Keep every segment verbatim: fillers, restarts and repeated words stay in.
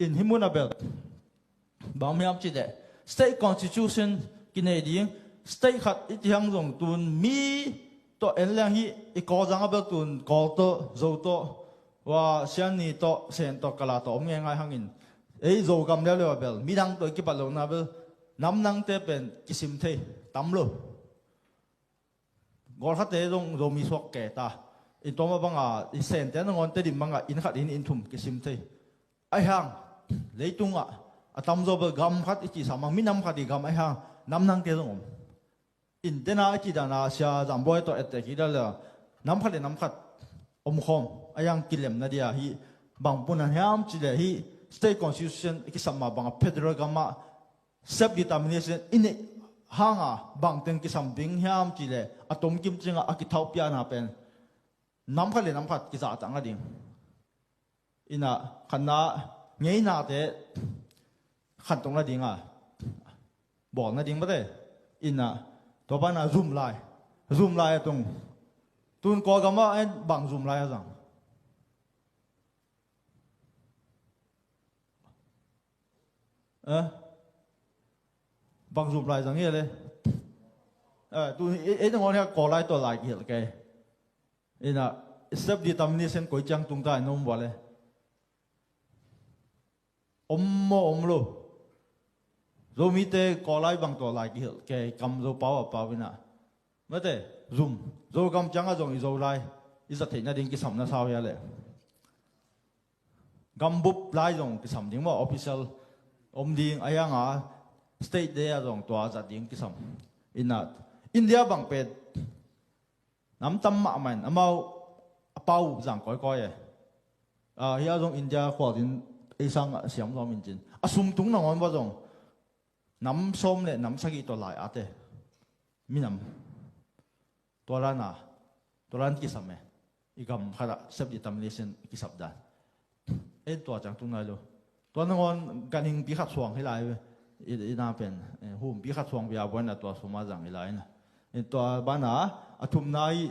In hih mun a bel bang hiam cih leh state constitution kinei ding, state khat i cih hang zong tun mi tawh en leng hih i Kawlzang a bel tun Kawl tawh, Zo tawh, Sianni tawh, Sen tawh, Kala tawh om ngeingai hangin ei Zogam leuleu a bel midang tawh i kibat lohna bel namnangte pen kisim thei tam lo. Gawlkhate zong Zomi suak kei ta. In tua mah banga i Sente nangawn Tedim banga inn khat inn, inn thum kisim thei. Ahi hang leitungah a tamzaw bel gam khat i cihsam a, minam khat i gam ahi hang namnangte zong om. In dena i cih dana Sia Zam Buai tawh ette kik leh nam khat le nam khat omkhawm ahi hang kilemna dia hih bang puna hiam cih leh hih state constitution i kisam mah banga federal gamah self determination i neih hanga bangteng kisam ding hiam cih leh a tomkim cinga a kithaupihna pen nam khat le nam khat kizahtak nading. Ina khatna ngeinate khantoh nadinga bawl nading mate. Ina tua bana zum lai, zum lai a tung tun Kawlgam ah en bang zum lai a zang. Eh? Bang zum lai zang hi a le. Eh, tu ei, ei nangawn hia Kawl lai tua lai kihel kei. Ina self determination koi ciang tung ta in om vua le. Om maw om lo. Zomite Kawl lai bang tua lai kihel kei, kam Zo pau a pau ina. Mate, zum. Zogam ciang a zong i Zo lai i zat theih nading kisam na sau hia le. Gambup lai zong kisam ding maw, official om ding ahi hanga state day a zong tua zat ding kisam. Ina India bang pen nam tam mahmah in amau a pau zang kawikawi e. Ah, hia zong India khualzin ei sang a siam zong min cin a sumtung nangawn va zong nam sawm le nam sagih tawh lai ate minam. Tua rana tua ran kisam e. I gam khatah self determination i kisap dan. En tua ciang tung nai lo. Tua nangawn ganhingpi khat suang hi lai ve. I, i na pen, eh, humpi khat suang bia buaina tua suma zang hi lai na. En tua bana a thumna i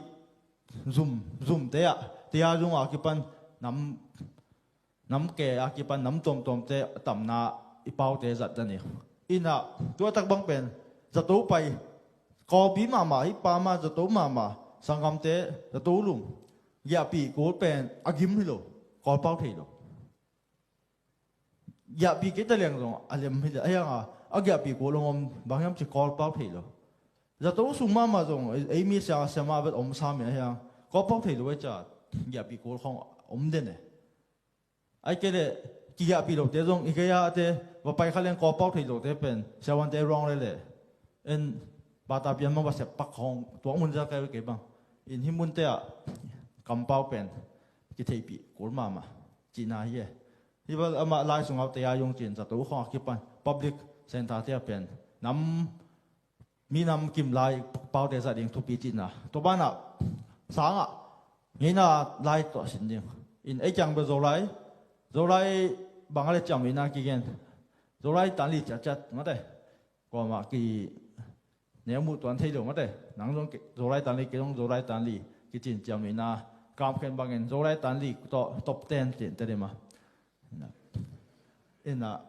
zum, zumte ah tia zunga kipan nam nam ke a kipan nam tuamtuamte a tamna i paute zat dan hi. Ina tua tak bang pen zato pai, Kawlpi mahmah hi pa mah, zato mahmah, sanggamte zato lum, giahpih kul pen a gim hi lo, Kawl pau thei lo. Giahpih kei ta liang zong a lem hi lo, ahi hanga a giahpih kul hong om bang hiam ci Kawl pau thei lo. Zato sung mahmah zong ei mi siang a siama vet om samin ahi hang Kawl pau thei lo ei ca giahpih kul khong om den e. Ai kei le kigiahpih lote zong i gei a te va pai kha leng Kawl pau thei lote pen siawante ruang le le en bata pian ma va sep pak hong tuak mun zel kai kei bang. In hih munte ah kampau pen kitheihpih kul mahmah cihna hi e. Hih bel amah lai sungau te a yong cin zato khong a kipan public center te ah pen nam minam kim lai paute zat ding thupi cihna. Tua banah sangah ngeina lai tuah sin ding. In ei ciang bel Zolai, Zolai bang a le ciamnuihna kigen. Zolai tanli ciatciat mate. Kuamah ki neu muh tuan thei lo mate. Nang zong Zolai tanli, kei zong Zolai tanli kicin ciamnuihna. Kamkhen bangin Zolai tanli tawh top ten cin te dima. Ina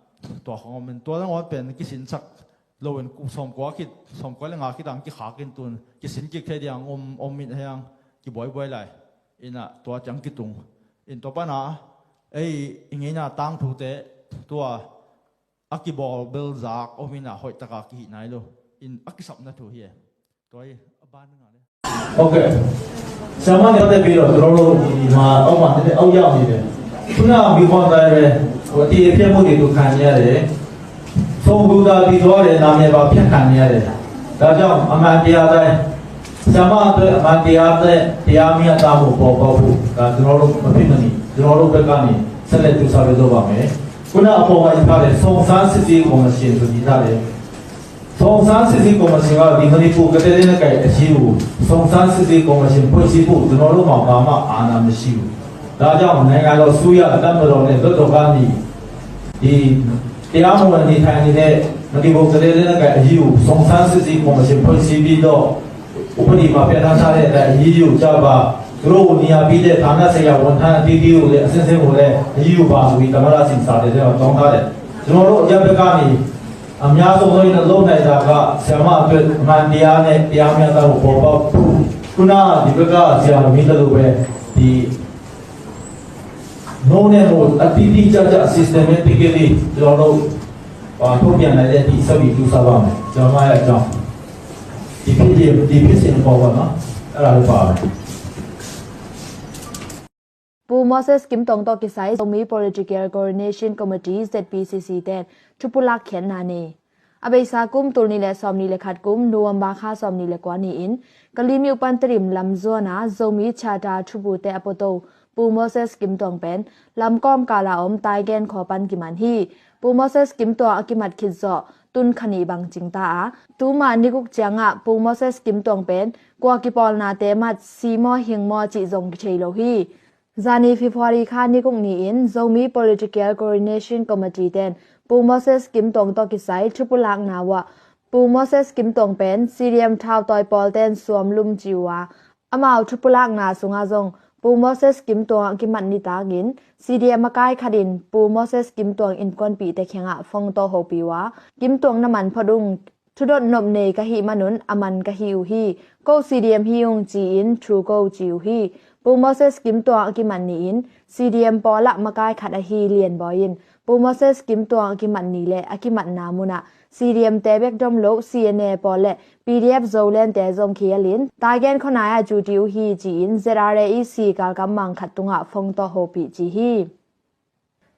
tua khong om in tua nangawn pen kisinsak lo in sawmkua khit, sawmkua le nga khit ang kikhak in tun kisin kik thei diang om, om in hiang kibuaibuai lai. Ina tua ciang kitung in tua pana ei i ngeina tangthute tua a kibawl bel zak om ina hoih taka kihih nai lo in a kisapna thu hi e. Tua hi a ban nga le. Ok. Siamah nih pate pi lo, turo lo, ma, au ma, te, au ya mi le. Tuna mi kon dai le. Wa ti e pia mo di tu kan ya le. Song du da di do le, na me ba pia kan ya le. Da jam, ama ti ya dai. Siamah te, ama ti ya dai, ti ya mi ya ta mu po po pu. Da turo lo, ma pi ma ni. Turo lo pe ka ni. Sa le tu sa le do ba me. Kuna a po ma i ta le, song san si si ko ma si tu di ta le. Song san si si ko ma si nga di Manipur ka te le na kai a si u. Song san si si ko ma si po si pu, tu no lo ma ma ma a na ma si u. Da jang nai nga lo su ya dan ma lo ne do do ka ni. Di, di a mo ni thai ni ne, ma di bo ka te le na kai a si u. Song san si si ko ma si po si bi do. U pa di ma pe na sa le da a si u cha ba. သူတို့ကိုနေရာပေးတဲ့ ဌာနဆိုင်ရာဝန်ထမ်းအသီးသီးကိုလည်း အဆင့်ဆင့်ကိုလည်း အရေးယူပါဆိုပြီး သမ္မတဆီ စာတင်တဲ့တော့ တောင်းထားတယ်။ ကျွန်တော်တို့ အရပ်ဘက်ကနေ အများဆုံးသော လက်လုပ်နိုင်တာက ဆရာမအတွက် အမှန်တရားနဲ့ တရားမျှတမှု ပေါ်ပေါက်ဖို့၊ ခုနက ဒီဘက်က ဆရာမီးသလိုပဲ ဒီ No နဲ့ No အတိအကျကျ systematically ကျွန်တော်တို့ ဟို ထုတ်ပြန်နိုင်တဲ့ ဒီ အဆင့်ကို ကြိုးစားပါမယ်။ ကျွန်တော် မရအကြောင်း ဒီဖြစ်ရပ်၊ ဒီဖြစ်စဉ်အပေါ်ပေါ့နော်၊ အဲ့ဒါကို ပါမယ်။ Pu Moses Kim Tuang tawh kisai Zomi Political Coordination Committee, Z P C C ten thupulak khiatna nei. A beisa kum tul nih le sawmnih le khat kum November kha sawmnih le kua ni-in Kalemyo pan Tedim lam zuan a Zomi Charter thupute a puato Pu Moses Kim Tuang pen lamkawm kala om Taigen khua pan kiman hi. Pu Moses Kim Tuang a kimat khit zawh tun kha nih bang cing ta a, tuma ni guk ciangah Pu Moses Kim Tuang pen kua kipawlnate mat, si maw hing maw cih zong kithei lo hi. Zani February kha ni guk ni-in Zomi Political Coordination Committee ten Pu Moses Kim Tuang tawh kisai thupulakna uh ah Pu Moses Kim Tuang pen C D M thautawi pawl ten suamlum ci uh a, amau thupulakna sungah zong Pu Moses Kim Tuang a kimat nitakin C D M makai khatin Pu Moses Kim Tuang innkuanpihte kiangah phone tawh hopih uh a, Kim Tuang na man phot ung, thudot nop nei ka hih manun a man ka hi uh hi. Ko C D M hi ung ci-in thu ko ci uh hi. Pu Moses Kim Tuang a kimat ni-in C D M pawlah makai khat ahi Lian Bawi in Pu Moses Kim Tuang a kimat ni le a kimatna munah C D M te bek dom lo C N A pawl le P D F Zoland te zong khialin Taigen khuanai ah duty uh hi ci-in Z R A E C galkap mang khat tungah phone tawh hopih ci hi.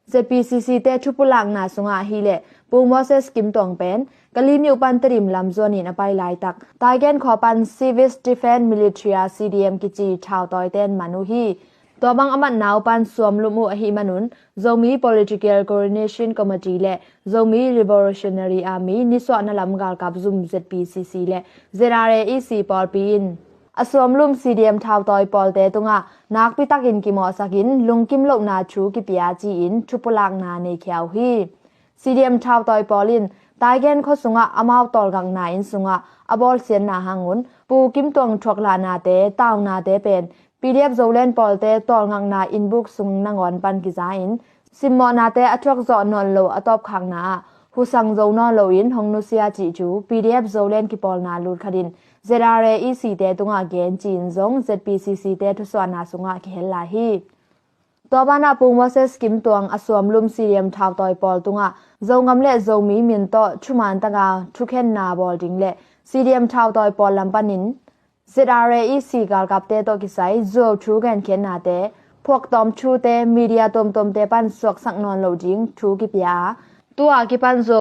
Z P C C te thupulakna sungah hileh Pu Moses Kim Tuang pen Kalemyo pan Tedim lam zuanin a pai laitak Taigen khua pan Civis Defence Military a C D M kici thautawi ten man uh hi. Tua bang a matna uh pan suamlum uh ahih manun Zomi Political Coordination Committee le Zomi Revolutionary Army nisuahna lam galkap zum Z P C C le Z R A E C pawlpi in a suamlum C D M thautawi pawlte tungah nakpi takin kimawhsakin lungkim lohna thu kipia ci-in thupulakna neikhia uh hi. C D M thautawi pawl in Taigen khua sungah amau tawlngakna inn sungah a bawlsiatna hangun Pu Kim Tuang thuaklahnate, taunate pen P D F Zoland pawlte tawlngakna innbuk sung nangawn pan kiza-in simmawhnate a thuakzawh nawn lo a tawpkhakna ah husang zo nawn loin hong nusia cih thu P D F Zoland kipawlna lut khatin Z R A E C te tungah gen ci-in zong Z P C C te thusuahna sungah kihel lai hi. Tua banah Pu Moses Kim Tuang a suamlum C D M thautawi pawl tungah Zogam le Zomi min tawh thuman taka thukhenna bawl ding le C D M thautawi pawl lam panin Z R A E C galkapte tawh kisai zuau thu genkhiatnate, phuaktawm thute, media tuamtuamte pan suaksak nawn lo ding thu kipia a, tua kipan zuau